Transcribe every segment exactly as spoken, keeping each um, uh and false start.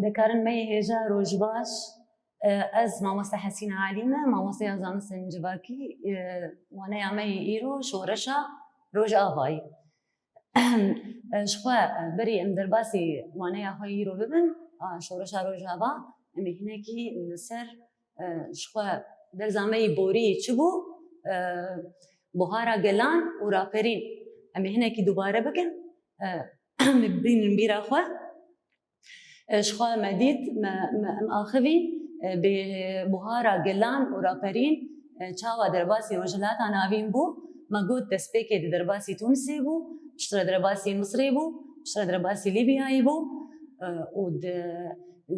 Dikarin me yê hêja roj baş. E, ez mamoste Hesîna Elî me, mamosteya zanistên civakî, e, waneya me yê îro şoreşa Rojavayî. E, ji xwe, e, berî em derbasî waneya xwe yê îro bibin, a, şoreşa Rojava, em ê hinekî li ser, e, ji xwe derza me yê borî çi bû, e, buhara gelan û raperîn. Em ê hinekî dubare bikin, e, em ê bînin bîra xwe. E, ji xwe me dît, me, me, em axivî, e, bê buhara gelan û raperîn, e, çawa derbasî Rojhilata Navîn bû. Me got destpêkê di derbasî Tûnisê bû, piştre derbasî Misrê bû, piştre derbasî Lîbyayê bû, e, û di,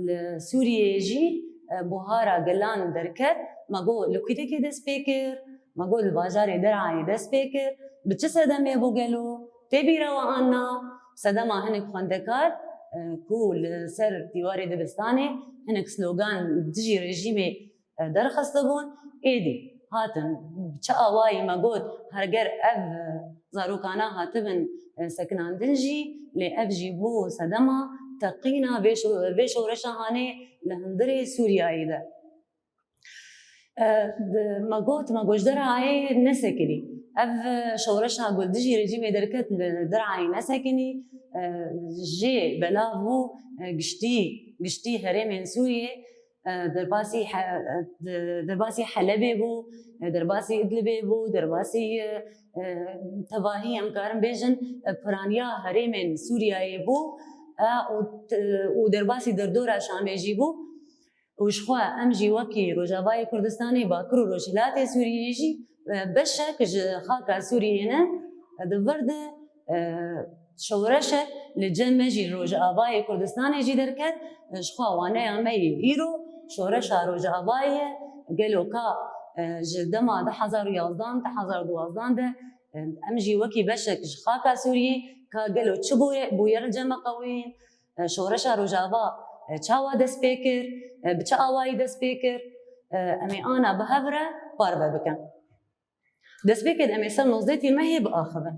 li Sûriyeyê jî, e, buhara gelan derket. Me got li Kwîdekê dest pê kir, me got li bajarê Derayê dest pê kir. Bi çi sedemê bû gelo? Tê bîra we an na? Sedema hinek xwendekar, e, ku li ser dîwarê dibistanê hinek slogan dijî rejîmê, e, derxistibûn, êdî hatin. Bi çi awayî me got, herger ev, e, zarokana hatibin, e, sekinandin jî, lê ev jî bû sedema teqîna vê şo-, vê şoreşa hanê li hundirê Sûriyayê de. E, di-, me got, me got ji Derayê nesekinî. Ev, e, şoreşa ku dijî rejîmê derket li Derayê nesekinî, e, jê belav bû, e, giştî, giştî herêmên Sûriyê, e, derbasî He-, e, de-, derbasî Helebê bû, e, derbasî Idlibê bû, derbasî, e, e, tevahî em karin bêjin, e, piraniya herêmên Sûriyeyê bû, e, û t-, û derbasî derdora Şamê jî bû. Û ji xwe em jî wekî Rojavayê Kurdistanê, Bakur û Rojhilatê Sûriyeyê jî, e, beşek ji xaka Sûriyeyê ne, e, di vir de, e, şoreşek li cem me jî Rojavayê Kurdistanê jî derket. E, ji xwe waneya me yê îro şoreşa Rojavayê ye. Gelo ka, e, ji dema du hezar û yazdan, du hezar û duwazdan de, e, em jî wekî beşek ji xaka Sûriyê ka gelo çi bûye, bûye li cem me qewiyîn? E, şoreşa Rojava, e, çawa dest pê kir, e, bi çi awayî dest pê kir, e, em ê ana bi hev re parve bikin. Destpêkê de em ê ser nozdeh Tîrmehê biaxivin.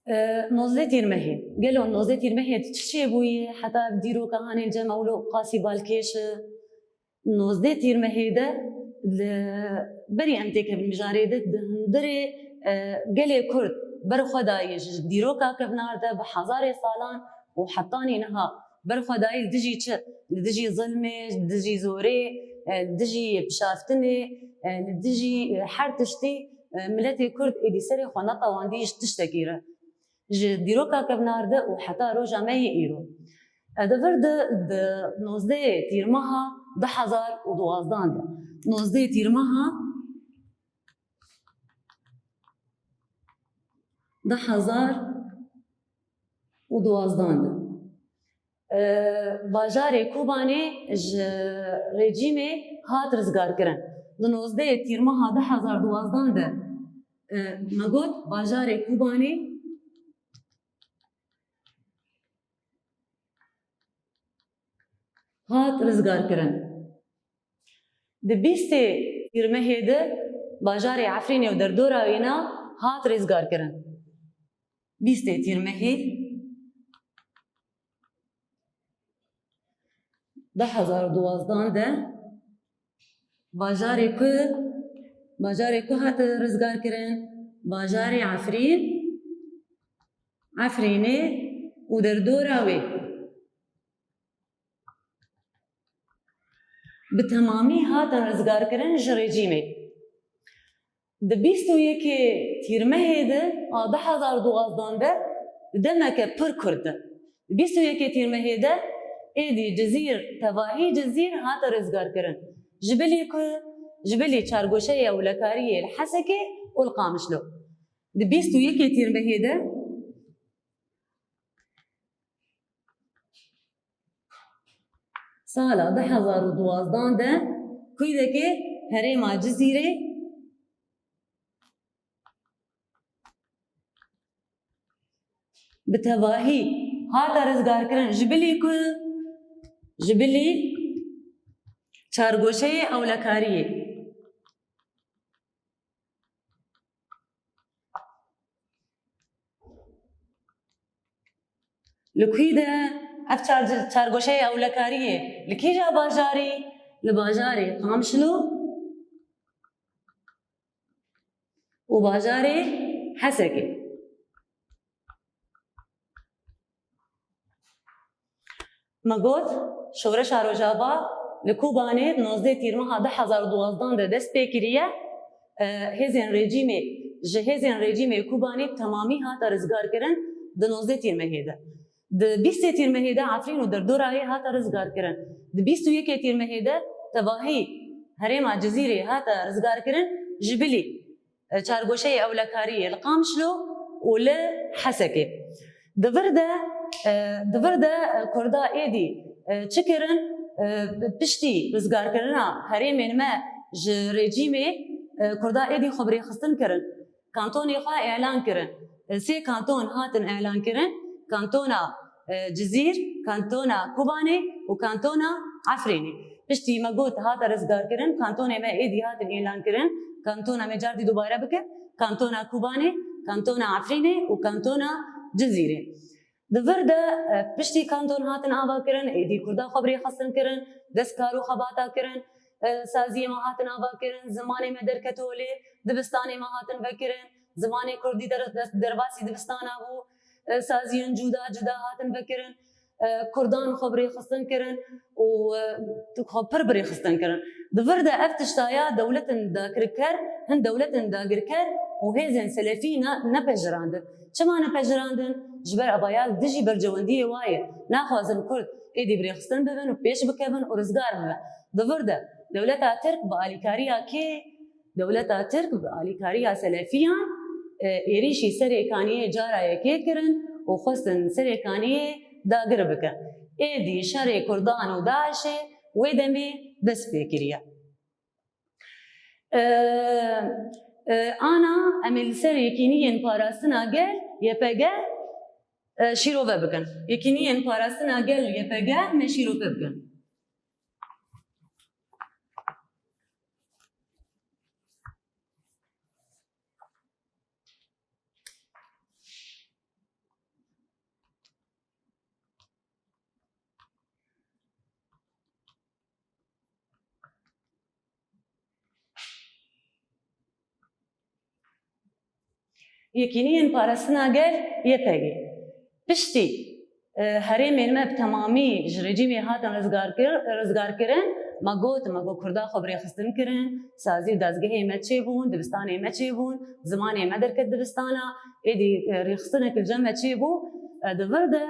E, nozdeh Tîrmehê. Gelo nozdeh Tîrmehê çi çêbûyî? Heta ev dîroka hanê cem ewlo qasî balkêş e. Nozdeh Tîrmehê de li berî em têkevin mijarê de di hundirê, e, gelê Kurd berxwedayî ji dîroka kevnar de bi hezarê salan û hetanî niha berxwedayî li dijî çi? Li dijî zilmê, li dijî zorê, e, li dijî pişaftinê, e, li dijî, e, her tiştî, e, miletê Kurd êdî serê xwe netewandî ji tiştekî re. Ji dîroka kevnar de û heta roja me yê îro. E, di vir de di nozdeh Tîrmeha du hezar û duwazdan de. Nozdeh Tîrmeha du hezar û duwazdan de. E, bajarê Kobanê ji rejîmê hat rizgarkirin. Di nozdeh Tîrmeha du hezar duwazdan de, e, me got bajarê Kobanê hat rizgarkirin. Di bîstê Tîrmehê de bajarê Efrînê û derdora wêna hat rizgarkirin. Bîstê Tîrmehê du hezar û duwazdan de bajarê ku, bajarê ku hate rizgarkirin? Bajarê Efrîn, Efrînê û derdora wê. Bi temamî hatin rizgarkirin ji rejîmê. Di bîst û yekê Tîrmehê de a du hezar duwazdan de, di demeke pir kurt de, di bîst û yekê Tîrmehê de êdî Cizîr, tevahî Cizîr hate rizgarkirin. Ji bilî ku, ji bilî çargoşeyê ewlekariyê li Hesekê û li Qamişlo. Di bîst û yekê Tîrmehê de, sala du hezar û duwazdan de Kwîdekê herêma Cizîrê bi tevahî hate rizgarkirin, ji bilî ku, ji bilî çargoşeyê ewlekariyê. Li kû de ev çar-, çargoşeyê ewlekariyê li kîja bajarî? Li bajarê Qamişlo û bajarê Hesekê. Me got, şoreşa Rojava li Kobanê di nozdeh tîrmeha du hezar û duwazdan de dest pê kiriye. E, hêzên rejîmê, ji hêzên rejîmê Kobanê bi temamî hate rizgarkirin di nozdeh tîrmehê de. Di bîstê tîrmehê de Efrîn û derdorayê hate rizgarkirin. Di bîst û yekê tîrmehê de tevahî herêma Cizîrê hate rizgarkirin, ji bilî e, çargoşeyê ewlekariyê li Qamişlo û li Hesekê. Di vir de, e, di vir de, e, Kurda êdî, e, çi kirin? E, piştî rizgarkirina herêmên me ji rejîmê, e, Kurda êdî xwe bi rêxistin kirin. Kantonê xwe îlan kirin. E, sê kanton hatin îlan kirin. Kantona e, Cizîr, Kantona Kobanê û Kantona Efrînê. Piştî me got hate rizgarkirin, kantonê me êdî hatin îlankirin, kantona me cardî dubare bike, Kantona Kobanê, Kantona Efrînê û Kantona Cizîrê. Di vir de, e, piştî kanton hatin avakirin, êdî Kurda xwe bi rêxistin kirin, dest kar û xebata kirin, e, saziyê me hatin avakirin, zimanê me derket holê, dibistanê me hatin vekirin, zimanê Kurdî der-, der-, derbasî dibistana bû, e, saziyên cuda cuda hatin vekirin, e, Kurdan xwe bi rêxistin kirin û, e, xwe pir bi rêxistin kirin. Di vir de ev tiştaya dewletên dagirker, hin dewletên dagirker û hêzên selefî ne-, nepejirandin. Çima nepejirandin? Ji ber evaya li dijî bercewendiyê wa ye. Naxwazin Kurd êdî bi rêxistin bibin û pêş bikevin û rizgar bibin. Di vir de dewleta Tirk bi alîkariya kê? Dewleta Tirk bi alîkariya selefiyan, e, êrîşî Serê Kaniyê cara yekê kirin û xwestin Serê Kaniyê dagir bikin. Êdî şerê Kurdan û DAIŞê wê demê dest pê kiriye. E, e, ana em ê li ser Yekîniyên Parastina Gel, Y P G, e, şîrove bikin. Yekîniyên Parastina Gel, Y P G, me şîrove bikin. Yekîniyên Parastina Gel, Y P G. Piştî, e, herêmên me bi temamî ji rejîmê hatin rizgarkir-, rizgarkirin, me got, me got Kurda xwe bi rêxistin kirin, sazî û dezgehê me çêbûn, dibistanê me çêbûn, zimanê me derket dibistana, êdî, e, rêxistinek li cem me çêbû. E, di vir de,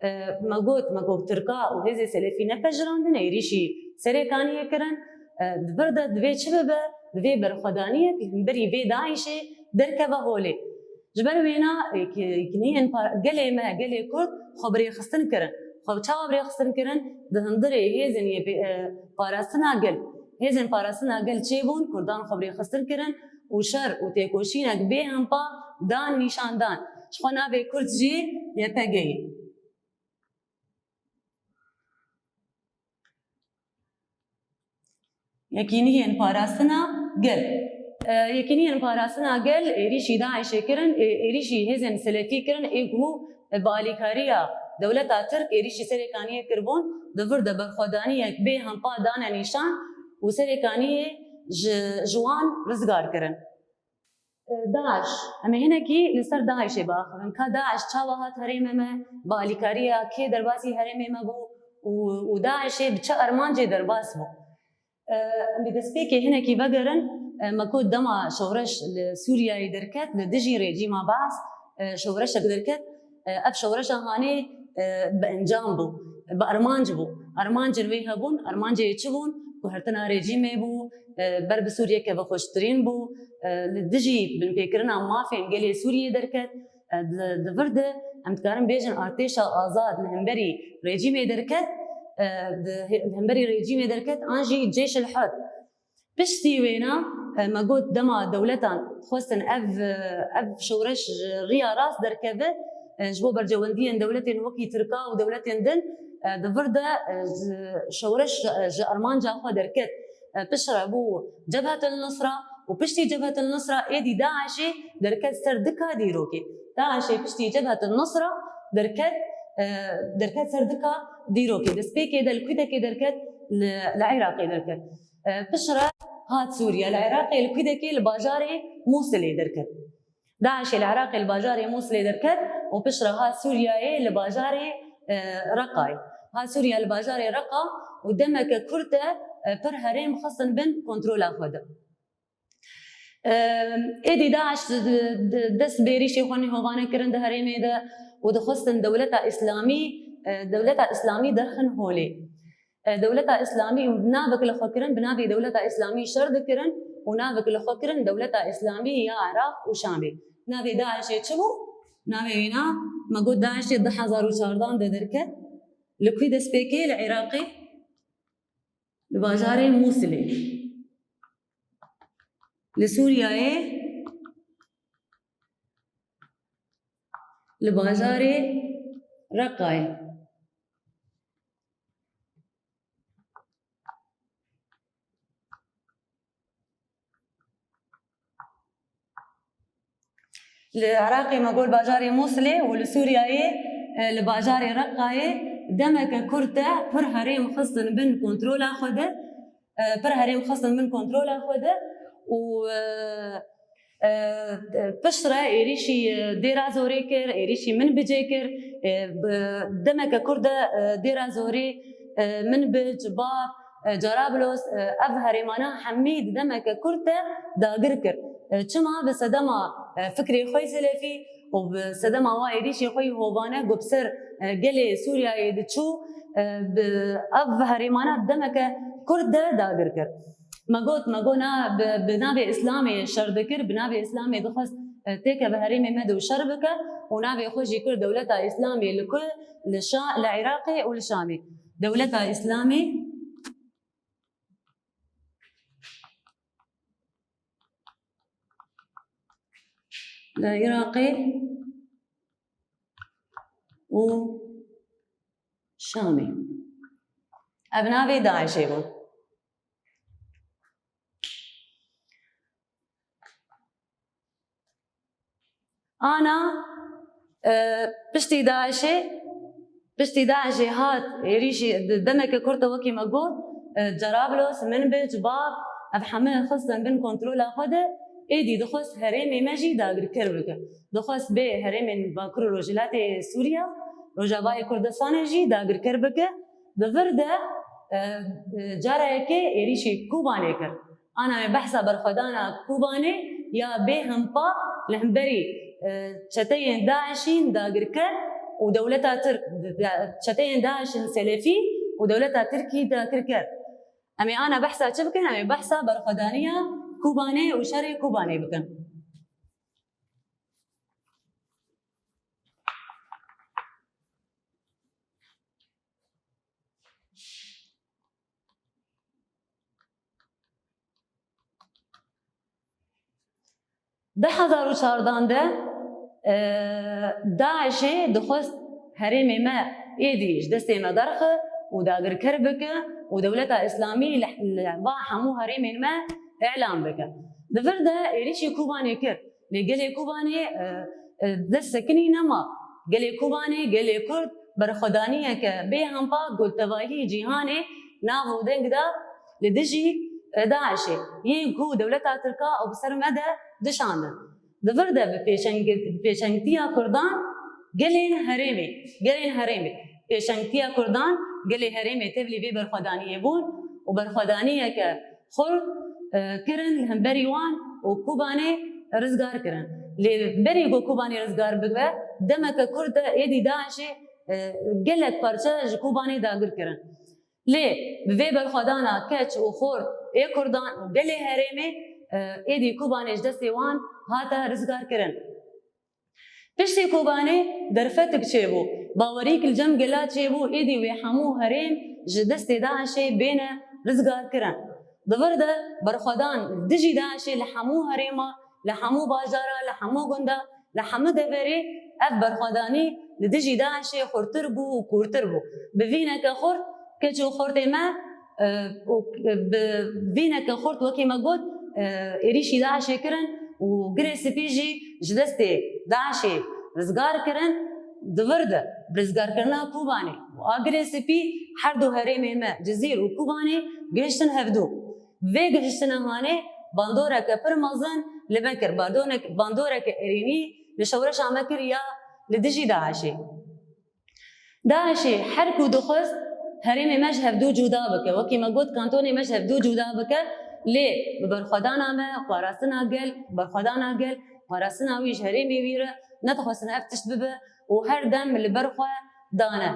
e, me got, me got Tirka û hêzê selefî nepejirandin, êrîşî Serê Kaniyê kirin. E, di vir de divê çi bibe? Divê berxwedaniyek li hemberî vê DAIŞê derkeve holê. Ji ber wêna, e, ki-, kiniyên pa-, gelê me, gelê Kurd xwe bi rêxistin kirin. Xwe çawa bi rêxistin kirin? Di hundirê hêzên yê pê-, e, parastina gel. Hêzên parastina gel çêbûn, Kurdan xwe bi rêxistin kirin û şer û têkoşînek bê hempa dan nîşan dan. Ji xwe navê Kurd jî Y P G ye. Yekîniyên Parastina Gel. E, Yekîniyên Parastina Gel êrîşî DAIŞê kirin, ê-, êrîşî hêzên selefî kirin, ê ku bi alîkariya dewleta Tirk êrîşî Serê Kaniyê kiribûn, di vir de berxwedaniyek bê hempa dane nîşan û Serê Kaniyê ji, ji wan rizgar kirin. DAIŞ. Em ê hinekî li ser DAIŞê biaxivin. Ka DAIŞ çawa hat herêmê me, bi alîkariya kê derbasî herêmê me bû û, û DAIŞê bi çi armancê derbas bû? Em ê destpêkê hinekî vegerin. Me got dema şoreş li Sûriyeyê derket, li dijî rejîma Baas, şoreşek derket. Ev şoreşa hanê, e, bi encam bû, bi armanc bû. Armancên wê hebûn, armancê çi bûn? Guhertina rejîmê bû, e, ber bi Sûriyeke veguhertin bû, e, li dijî binpêkirina mafên gelê Sûriyê derket. E, di, di vir de em dikarin bêjin artêşa azad li hemberî rejîmê derket, e, di, li hemberî rejîmê derket an jî Ceyş el Hur. Piştî wêna, e, me got dema dewletan xwestin ev, e, ev şoreş ji riya rast derkeve, e, ji bo bercewendiyên dewletên wekî Tirka û dewletên din, e, di vir de, e, ji şoreş, e, ji armanca xwe derket, e, piştre bû Cebhetul Nusra û piştî Cebhetul Nusra êdî DAIŞê derket ser dika dîrokê. DAIŞê piştî Cebhetul Nusra derket, e, derket ser dika dîrokê. Destpêkê de li Kwîdekê derket, li, li Iraqê derket. E, piştre hat Sûriye, li Iraqê, li Kwîdekê, li bajarê Mûsilê derket. DAIŞê li Iraqê li bajarê Mûsilê derket û piştre hat Sûriyeyê li bajarê, e, Reqayê. Hat Sûriye li bajarê Reqa û demeke kurt de, e, pir herêm xistin bin kontrola xwe de. Êdî DAIŞ di, di, di, dest bi êrîşê xwe nîhovane kirin di herêmê de û dixwestin dewleta Îslamî, e, dewleta Îslamî derxin holê. E, dewleta Îslamî û navek li xwe kirin, bi navê dewleta Îslamî şer dikirin û navek li xwe kirin dewleta Îslamî ya Iraq û Şamê. Navê DAIŞê çi bû? Navê wîna, me got, DAIŞê du hezar û çardan de derket. Li kwî destpêkê? Li Iraqê. Li bajarê Mûsilê. Li Sûriyeyê, li bajarê Reqayê. Li Iraqê me got bajarê Mûsilê û li Sûriyeyê, e, li bajarê Reqayê demeke kurt de pir herêm xistin bin kontrola xwe de, e, pir herêm xistin bin kontrola xwe de û, e, e, piştre êrîşî, e, Dêra Zorê kir, êrîşî Minbicê kir, e, bi demeke kurt de, e, Dêra Zorê, e, Minbic, Bab, e, Cerablos, e, ev herêmana hemî di demeke kurt de dagir kir. E, çima? Bi sedema, e, fikrê xwe yî selefî û bi sedema wa êrîşê xwe yî hovane ku bi ser, e, gelê Sûriyeyê diçû, e, bi ev herêmana demeke kurt de dagir kir. Me got, me got na, bi, bi navê Îslamê şer dikir, bi navê Îslamê dixwest, e, têke bi herêmê me de û şer bike û navê xwe jî kir dewleta Îslamê li ku? Li Şa-, li Iraqê û li Şamê. Dewleta Îslamê li Iraqê û Şamê. Ev navê DAIŞê bû. Ana, e, piştî DAIŞê, piştî DAIŞê hat êrîşî di demeke kurt de, wekî me got, e, Cerablos, Minbic, Bab, ev heme xistin bin kontrola xwe de, êdî dixwest herêmê me jî dagirker bike. Dixwest bê herêmên Bakur û Rojhilatê Sûriya, Rojavayê Kurdistanê jî dagirker bike. Di vir de, e, e, cara yekê êrîşî Kobanê kir. Ana me behsa berxwedana Kobanê ya bêhempa li hemberî, e, çeteyên DAIŞîn dagirker û dewleta Tirk, çeteyên DAIŞên Selefî û dewleta Tirkî dagirker. Em ê ana behsa çi bikin? Em ê behsa berxwedaniya Kobanê û şerê Kobanê bikin. Du hezar û çardan de, e, DAIŞê dixwest herêmê me êdî ji destê me derxe û dagirker bike û dewleta Îslamî li, li va hemû herêmên me îlan bike. Di vir de êrîşî Kobanê kir. Lê gelê Kobanê, e, e, dest sekinî nema. Gelê Kobanê, gelê Kurd berxwedaniyeke bêhempa ku tevahî cîhanê nav û deng da li dijî, e, DAIŞê, yên ku dewleta Tirka ew bi ser me de dişandin. Di vir de bi pêşeng-, bi pêşengtiya Kurdan gelên herêmê, gelên herêmê, pêşengtiya Kurdan gelê herêmê tevlî vê berxwedaniyê bûn û berxwedaniyeke xurt, e, kirin li hemberî wan û Kobanê rizgar kirin. Lê berî ku Kobanê rizgar bibe, demeke kurt de êdî DAIŞê, e, gelek parçe ji Kobanê dagir kirin. Lê bi vê berxwedana keç û xort ê Kurdan û gelê herêmê, e, êdî Kobanê ji destê wan hate rizgar kirin. Piştî Kobanê derfetik çêbû. Bawerîk li cem gela çêbû, êdî wê hemû herêm ji destê DAIŞê bêne rizgarkirin. Di vir de berxwedan dijî DAIŞê li hemû herêma, li hemû bajara, li hemû gunda, li hemû deverê ev berxwedanî li dijî DAIŞê xurtir bû û kûrtir bû. Bi vîneke xurt, keç û xortê me, e, û bi vîneke xurt, wekî me got, e, êrîşî DAIŞê kirin û Girê Spî jî ji destê DAIŞê rizgar kirin. Di vir de, bi rizgarkirina Kobanê û Agirê Spî, her du herêmê me, Cizîr û Kobanê, gihiştin hevdû. Vê gihiştina hanê bandoreke pir mezin li me kir, bandonek-, bandoreke erênî li şewreşa me kir ya li dijî DAIŞê. DAIŞê her ku dixwest herêmê me ji hevdû cuda bike, wekî me got, kantonê me ji hevdû cuda bike, lê bi berxwedana me, parastina gel, berxwedana gel, parastina wî ji herêmê wî re nedixwestin ev tişt bibe û her dem li ber xwe dane.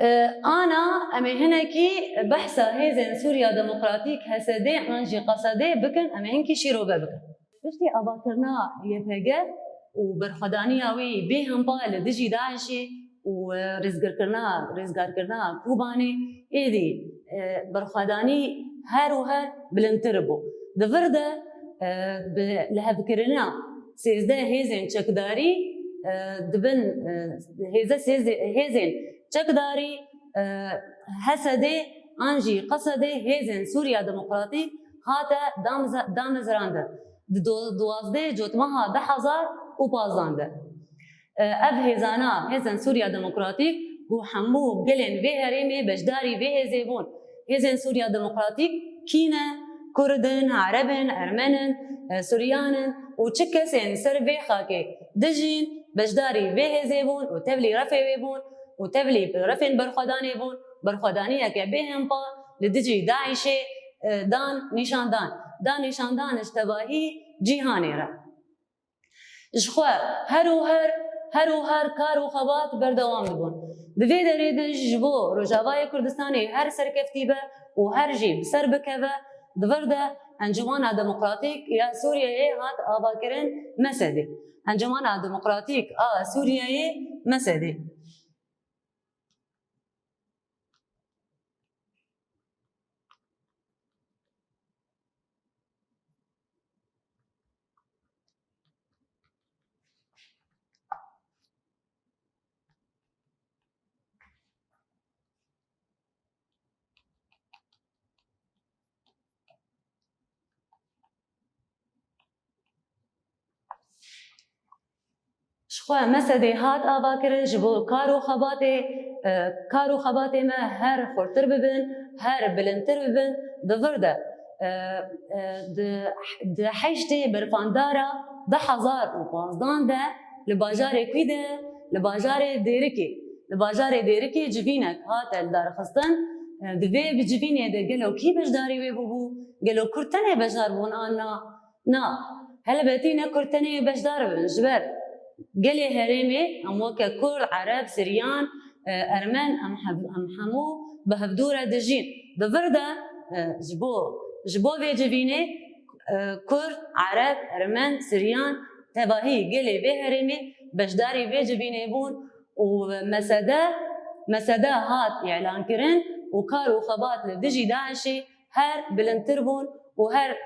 E, ana, em ê hinekî behsa Hêzên Sûriya Demokratîk, H S D, an jî Q S D bikin, em ê hinkî şîrove bikin. Piştî avakirina Y P G û berxwedaniya wî bêhempa li dijî DAIŞê û, e, rêzgirkirina, rêzgarkirina Kobanê, êdî, e, berxwedanî her û her bilindtir bû. Di vir de, e, bi lihevkirina sêzdeh hêzên çekdarî, e, dibin, e, hêze sêzdeh hêzên çekdarî, e, H S D an jî Q S D, Hêzên Sûriya Demokratîk, hate damize-, damezrandin di do-, duwazdeh Cotmeha du hezar û pazdeh de. E, ev hêzana, Hêzên Sûriya Demokratîk, ku hemû gelên vê herêmê beşdarî vê hêzê bûn. Hêzên Sûriya Demokratîk kî ne? Kurd in, Ereb in, Ermen in, e, Suryan in û çi kesên ser vê xakê dijîn beşdarî vê hêzê bûn û tevlî refê wê bûn û tevlî refên berxwedanê bûn, berxwedaniyeke bêhempa li dijî DAIŞê, e, dan nîşandan, dan nîşandan ji tevahî cîhanê re. Ji xwe her û her, her û her kar û xebat berdewam dibûn. Di vê derê de ji bo Rojavayê Kurdistanê her serkeftî be û her jî bi ser bikeve, di vir de Encûmana Demokratîk ya Sûriyeyê hat avakirin, M S D. Encûmana Demokratîk a Sûriyeyê, M S D. Ji xwe M S D hat avakirin ji bo kar û xebatê, e, kar û xebatê me her xurtir bibin, her bilindtir bibin. Di vir de, e, e, di, di heştê berfandara du hezar û pazdeh de li bajarê kwî de, li bajarê Dêrikê, li bajarê Dêrikê civînek hate lidarxistin. E, di vê bi civînê de gelo kî beşdarî wê bûbû? Gelo Kurd tenê beşdar bûn an na? Na, helbetî ne Kurd tenê beşdar bin, ji ber gelê herêmê em weke Kurd, Ereb, Siryan, e, Ermen, em hev-, em hemû bi hevdû re dijîn. Di vir de, e, ji bo, ji bo vê civînê, e, Kurd, Ereb, Ermen, Siryan, tevahî gelê vê herêmê beşdarî vê civînê bûn û M S D, M S D hat îlankirin û kar û xebat li dijî DAIŞê her bilindtir bûn û her, e,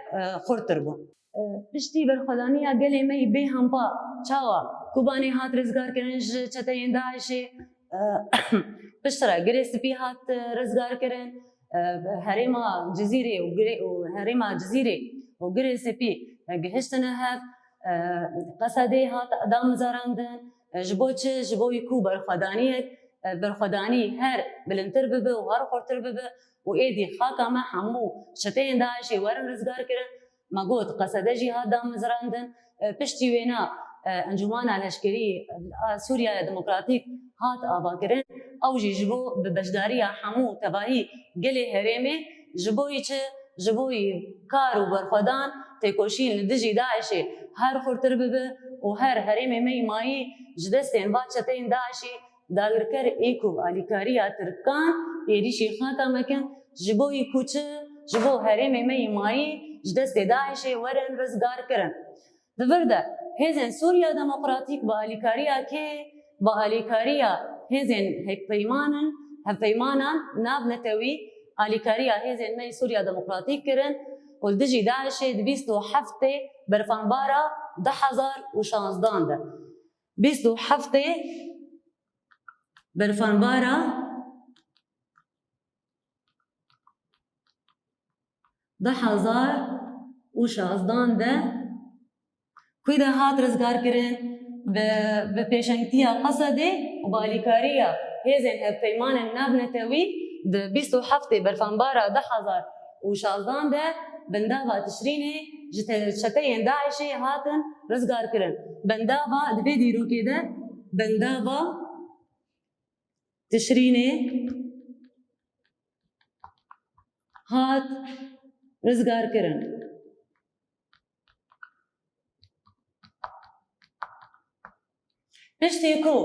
xurttir bûn. E, piştî berxwedaniya gelê me yî bêhempa çawa Kobanê hat rizgarkirin ji çeteyên DAIŞê, e, piştre Girê Spî hat, e, rizgarkirin, e, herêma Cizîrê û Girê-, û herêma Cizîrê û Girê Spî, e, gihiştine hev, e, Qesedê hat damezrandin, e, ji bo çi? Ji bo ku berxwedaniyek, e, berxwedanî her bilindtir bibe û her xurtir bibe û êdî xaka me hemû çeteyên DAIŞê werin rizgarkirin. Me got, Qesede jî hat damezrandin. E, piştî wêna, e, Encûmana Leşkerî a Sûriya Demokratîk hat avakirin. Ew jî ji bo bi beşdariya hemû tevahî gelê herêmê, ji bo yî çi? Ji bo yî kar û berxwedan têkoşîn li dijî DAIŞê her xurtir bibe û her herêmê me yî mayî ji destên va çeteyên DAIŞê dagirker ê ku bi alîkariya Tirkan êrîşî xaka me kin, ji bo yî ku çi, ji bo herêmê me yî mayî ji destê DAIŞê werin rizgarkirin. Di vir de hêzên Sûriya Demokratîk bi alîkariya kê? Bi alîkariya hêzên hevpeymanan, hevpeymanan navnetewî alîkariya hêzên me yî Sûriya Demokratîk kirin û li dijî DAIŞê di bîst û heftê berfanbara du hezar û şazdan de. Bîst û heftê berfanbara du hezar û şazdan de Ku de hat rizgarkirin, bi, bi pêşengtiya Qesedê û bi alîkariya hêzên hevpeymanên navnetewî di bîst û heftê berfanbara du hezar û şazdan de bendava Tişrînê ji te-, çeteyên DAIŞê hatin rizgarkirin. Bendava di vê dîrokê de bendava Tişrînê hat rizgarkirin. Piştî ku,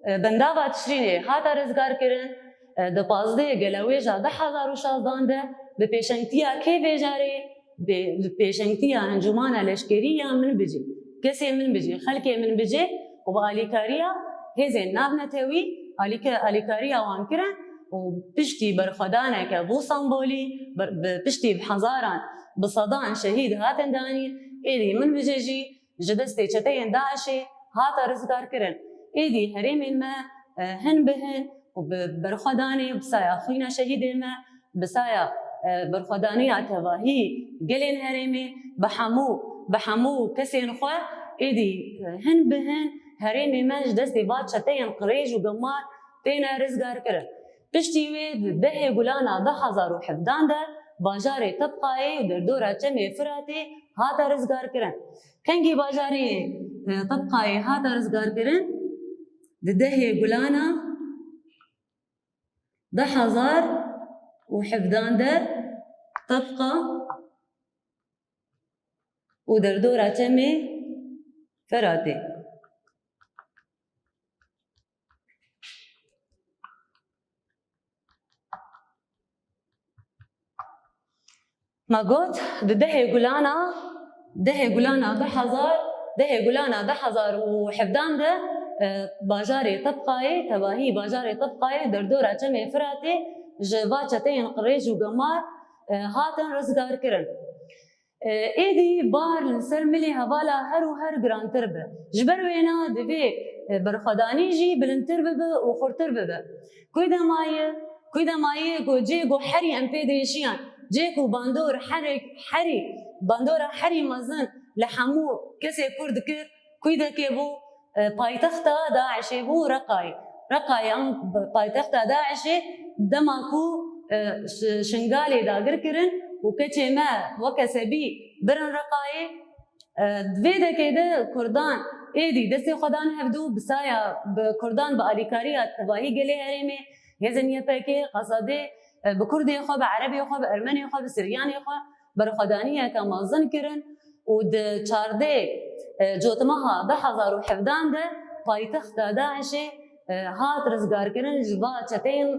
e, bendava Tişrînê hate rizgarkirin, e, di pazdeh Gelewêja du hezar û şazdan de bi pêşengtiya kê vê carê? Bi, bi pêşengtiya Encûmana Leşkerî ya Minbicê, kesê Minbicê, xelkê Minbicê û bi alîkariya hêzên navnetewî alîke-, alîkariya wan kirin û piştî berxwedaneke bû sembolî, ber-, bi, piştî bi hezaran, bi sedan şehîd hatin danîn, êdî Minbicê jî ji destê çeteyên DAIŞê hate rizgarkirin. Êdî herêmên me, e, hin bi hin û bi berxwedanê, bi saya xwîna şehîdê me, bi saya, e, berxwedaniya tevahî gelên herêmê, bi hemû, bi hemû kesên xwe, êdî, e, hin bi hin herêmê me ji destê va çeteyên qirêj û gemar têne rizgarkirin. Piştî wê di dehê Gulana du hezar û hevdan de bajarê Tebqayê û derdora Çemê Firatê hate rizgarkirin. Kengî bajarê, e, Tebqayê hate rizgarkirin? Di dehê Gulana du hezar û hevdan de Tebqa û derdora Çemê Firatê. Me got, di dehê Gulana, dehê Gulana du hezar, dehê Gulana du hezar û hevdan de, e, bajarê Tebqayê, tevahî bajarê Tebqayê, derdora Çemê Firatê ji va çeteyên qirêj û gemar, e, hatin rizgarkirin. E, êdî bar li ser milê hevala her û her girantir be. Ji ber wêna divê, e, berxwedanî jî bilindtir bibe û xurtir bibe. Ku de maye, ku de maye ku cê ku herî em pê diêşiyan, cê ku bandor herê, herî, bandora herî mezin li hemû kesê Kurd dikir, Kwîdekê bû, e, paytexta DAIŞê bû Reqayê. Reqayê em paytexta DAIŞê dema ku, e, Ş-, Şingalê dagir kirin û keçê me weke sebî birin Reqayê. E, di vê dekê de Kurdan êdî destê xwe dan hevdû, bi saya bi Kurdan bi alîkariya tevahî gelê herêmê, hêzên Y P G, Qesedê, e, bi Kurdê xwe, bi Erebê xwe, bi Ermenê xwe, bi Siryanê xwe berxwedaniyeke mezin kirin. û di çardeh, e, Cotmeha du hezar û hevdan de paytexta DAIŞê, e, hat rizgarkirin ji va çeteyên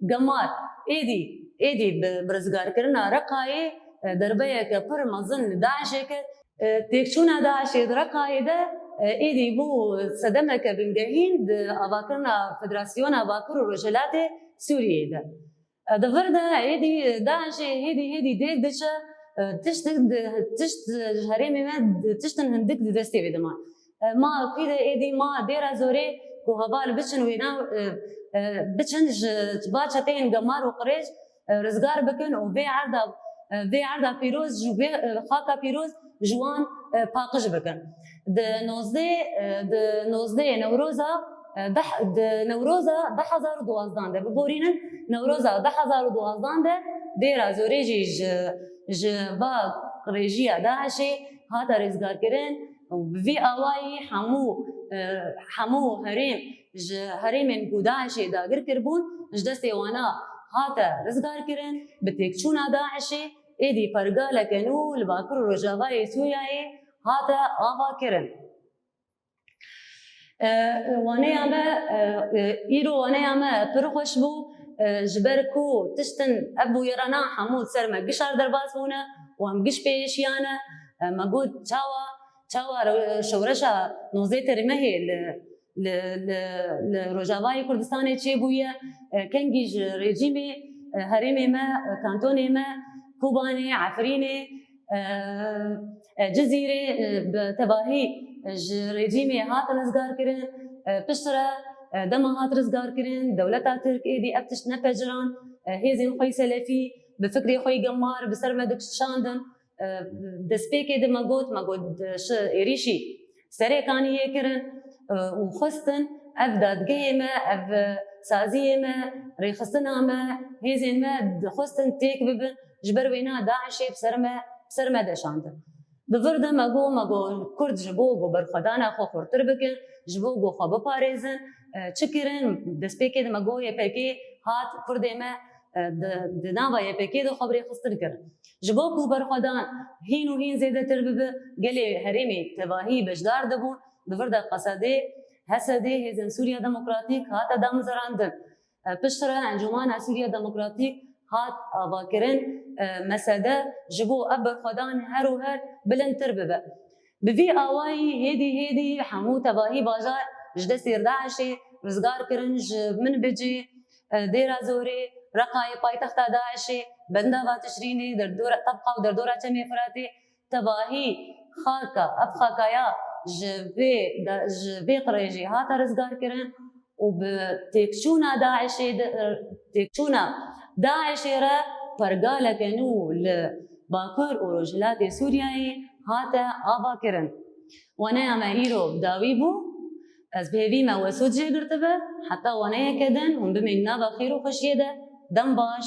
gemar. Êdî, êdî bi, bi rizgarkirina Reqayê, e, derbeyeke pir mezin li DAIŞê kir. E, têkçûna DAIŞê di Reqayê de, e, êdî bû sedemeke bingehîn di avakirina Federasyona Bakur û Rojhilatê Sûriyeyê de. E, di vir de êdî DAIŞê hêdî hêdî dêk diçe, e, tişt di, tişt, e, ji herêmê me di, tiştin hindik di destê wê de man. E, ma kwî de êdî ma Dêra Zorê ku heval biçin wêna, e, e, biçin ji va çeteyên gemar û qirêj, e, rizgar bikin û vê erda, e, vê erda pîroz ji wê, e, xaka pîroz ji wan, e, paqij bikin. Di nozdeh, e, di nozdeh Newroza, e, deh, di Newroza du hezar û duwazdan de, biborînin, Newroza du hezar û duwazdan de Dêra Zorê jî ji, ji va qirêjiya DAIŞê hate rizgarkirin û bi vî awayî hemû, e, hemû herêm ji herêmên ku DAIŞê dagir kiribûn, ji destê wana hate rizgarkirin, bi têkçûna DAIŞê êdî pergaleke nû li Bakur û Rojavayê Sûriyeyê hate avakirin. E, waneya me, e, e, îro waneya me pir xweş bû, e, ji ber ku tiştin ev bûyerana hemû ser me gişar derbas bûne û em giş pê êşiyane. E, me got çawa, çawa re-, şewreşa nozdeh Termehê li, li, li, li Rojavayê Kurdistanê çêbûye, e, kengî ji rejîmê, e, herêmê me, e, kantonê me, Kobanê, Efrînê, e, e, Cizîrê, e, bi tevahî, e, ji rejîmê hat rizgarkirin, e, piştre, e, dema hat rizgarkirin, dewleta Tirk êdî ev tişt nepeciran, e, hêzên xwe yî selefî, bi fikrê xwe yî gemar, bi ser me dikişandin. E, destpêkê de me got, me got, di şi êrîşî, serê kaniyê kirin, e, û xwestin ev dadgehê me, ev, e, saziyê me, rêxistina me, hêzên me dixwestin têk bibin, ji ber wêna DAIŞê bi ser me, bi ser me de şandin. Di vir de me got, me got, Kurd ji bo ku berxwedana xwe xurtir bikin, ji bo ku xwe biparêzin, e, çi kirin? Destpêkê de me got, Y P G hat Kurdê me, e, di, di nava Y P G de xwe bi rêxistin kirin. Ji bo ku berxwedan hîn û hîn zêdetir bibe, gelê herêmê tevahî beşdar dibûn, di vir de Qesedê, Hesedê hêzên Sûriya Demokratîk hate damezrandin. E, piştre Encûmana Sûriya Demokratîk hat avakirin, e, mesede ji bo ev berxwedan her û her bilindtir bibe. Bi vî awayî hêdî hêdî hemû tevahî bajar ji destê DAIŞê rizgar kirin, ji Minbicê, e, Dêra Zorê, Reqayê paytexta DAIŞê, Bendava Tişrînê, derdora Tebqa û derdora Çemê Firatê, tevahî xaka, ev xakaya ji vê, da, ji vê qirêjê hate rizgar kirin û bi têkçûna DAIŞê de, têkçûna DAIŞê re pergaleke nû li Bakur û Rojhilatê Sûriyeyê hate avakirin. Waneya me îro bi dawî bû. Ez bi hêvî me we sûd jê girtibe. Heta waneyeke din hûn bimînin nava xêr û xweşiyê de. Dem baş.